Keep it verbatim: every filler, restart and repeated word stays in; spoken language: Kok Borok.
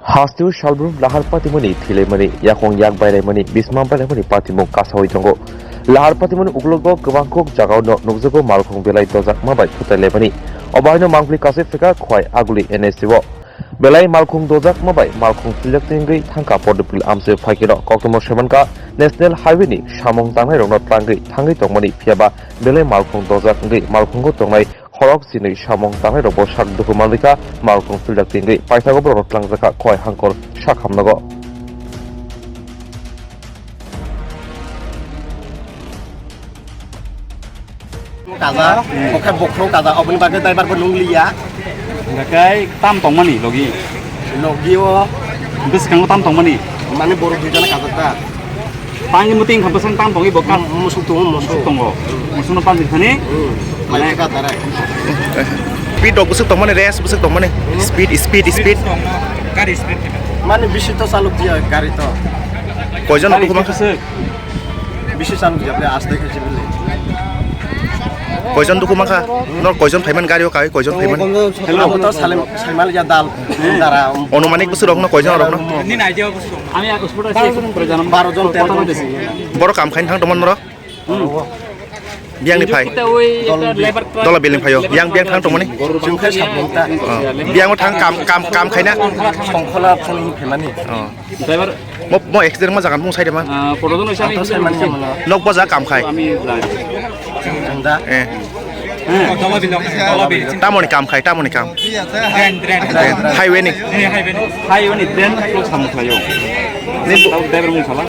Hasteo salbrum lahar patimani thilaimani, yakung yak bailaimani, bismam bailaimani patimung kasawi tongo. Lahar patimani uklogo kwbangkuk jagao no nukjago malkhung belai dojakma bai thutailaimani. Obo haino mangpli kasui phika Khowai Aguli N S C o. Belai malkhung dojakma bai malkhung philjak tengwi thangka Podopil amse phaikeno koktwma saimankha National Highway ni samung tangnairokno tlangwi thangwi tongmani, phiyaba belai malkhung dojak wngwi malkhungo tongnai khorok chinwi samung tangnairokbo sak dukhu manlikha. Malkhung philjak tengwi paithago borokno tlangjakha Khowai Hangkor sakhamnogo. Kaza, oke bokhro kaza, oboni bagwi driver bo nungliya. Hingkhe tam tongmani logi? Logi o. Bwskango tam tongmani? Mane borok duijona kaza ta. Tangwi muting kha bwsang tam tongwi bo ka? Mu-, musuk tongo, musuk. Musuk tongo. Musukno tam thani? Hmm. Mane ka tarai. Speed rok bwswk tongmani, race bwswk tongmani? Speed, speed, speed. Gari speed. Mane bisi to chalok diya gari to. Koijon rok bwswk? Bisi chalok diya, aste khe. Koijon dukhu mankha? Nor koijon phaiman gari o kai, koijon phaiman? Hello. Abo to Salim, Saimal ya dal, dara. Onumanik bwswk rokno koijon rokno? Nini idea bwswk rok? Ami sport ase, sport ase. Baro jon, tero jon. Boro kam khaina thang tongmani norok? Hmm. Biyang ni phai? Kita oi, dol, ekta bi-, lebar truck. Dola building phaio. Biyang, biyang thang tongmani? Chwng khe sabun ta. Oh. Biyang o thang kam, kam, kam khaina? Songkhola phone phaimani. Oh. Driver. Mo, mo accident ma jagan mung sai de man. Ah, photo dono sami. Ang to sai mani mano. Nok baja kam khai. Ami jai. Ang da. Eh. Eh. Tamoni kam khai, tamoni kam. Train, train. Train. Highway ni. Eh, highway ni. Highway ni train ko samung khlaio. Ni tau driver mung sala.